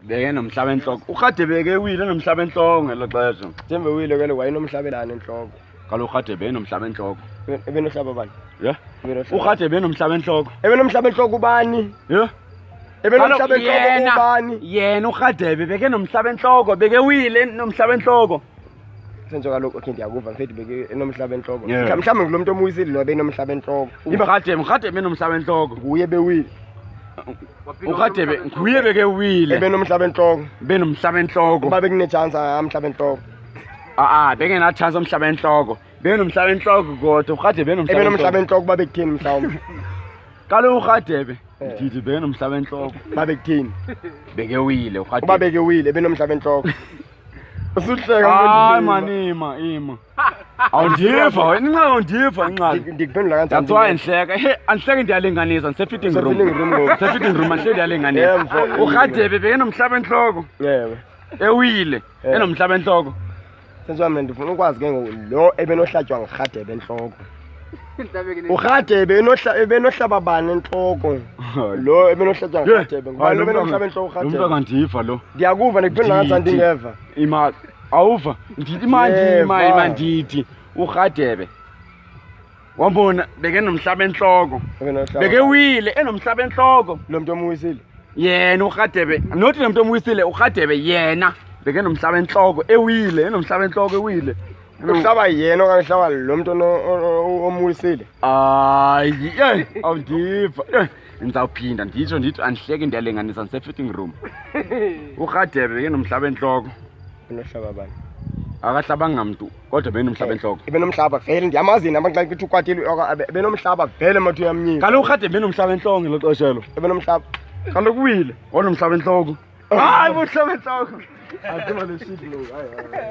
Bekenomhlaba entloko. URhadebe bekewile enomhlaba entloko ngelo xesha. Njengoba ewile kaloku wayenomhlabelane entloko. Kaloku uRhadebe enomhlaba entloko. Ebenohlaba bani? Yhe? URhadebe enomhlaba entloko. Ebenomhlaba entloko ubani? Yhe? Ebenomhlaba Kaloku entloko ubani? Yena uRhadebe bekenomhlaba entloko, bekewile enomhlaba entloko. Sentsho kaloku, okay, ndiyakuva mfethu, beke enomhlaba entloko. Yeah. Mhlawumbi ngulo mntu omwisile lo ebenomhlaba entloko. URhadebe enomhlaba entloko. Nguye bewile. URhadebe nguye bekewile. Ebenomhlaba entloko. Benomhlaba entloko. Uba bekunetshansi amhlaba entloko. Ah, bengenachance omhlaba entloko. Benomhlaba entloko kodwa uRhadebe enomhlaba. Ebenomhlaba entloko uba bekutheni mhlawumbi. Kaloku uRhadebe ndithi benomhlaba entloko. Uba bekutheni? Bekewile uRhadebe. Uba bekewile ebenomhlaba entloko. Usuhleka. Hayi mani, ima ima. Awundiva wena, inxaki awundiva inxaki. Ndikuphendula kanjani? That's why ndihleka. He, andihleki, ndiyalinganisa, ndise-fitting room. Use-fitting room ngoku. Ndise-fitting room, andihleki, ndiyalinganisa. Yeah, mfo. URhadebe bekenomhlaba entloko. Ewe. Ewile enomhlaba entloko. Senziwa mna ndifuna ukwazi ke ngoku lo ebenohlatywa nguRhadebe entloko. URhadebe ebenohlaba bani entloko? Lo ebenohlatywa nguRhadebe. Ngubani lo ebenohlaba entloko Lo mntu uRhadebe? akandiva lo. Ndiyakuva, ndikuphendula ngathi Ndithi. andingeva. Ima, awuva. Ndithi ima Ndiyeva. ima ima ndithi uRhadebe. Wambona bekenomhlaba entloko. Ebenohlaba. Bekewile enomhlaba entloko. Lo mntu omwisile. Yena uRhadebe, nothi lo mntu omwisile, uRhadebe yena bekenomhlaba entloko ewile, enomhlaba entloko ewile. Uhlaba yena okanye uhlaba lo mntu omwisile? Hayi, yeyi, awundiva. Eh, ndizawuphinda nditsho ndithi andihleki, ndiyalinganisa, ndise-fitting room. URhadebe bekenomhlaba entloko. Unohlaba bani? Akahlabanga mntu, kodwa benomhlaba entloko. Ebenomhlaba vele, ndiyamazi yena, abantu xa kuthi ukwatile, ebenomhlaba vele, mathi uyamnyisa. Kaloku uRhadebe benomhlaba entloko ngelo xesha elo. Ebenomhlaba. Kaloku wile, wanomhlaba entloko. Hayi, bomhlaba entloko. Athima le shit lo. Hayi, hayi.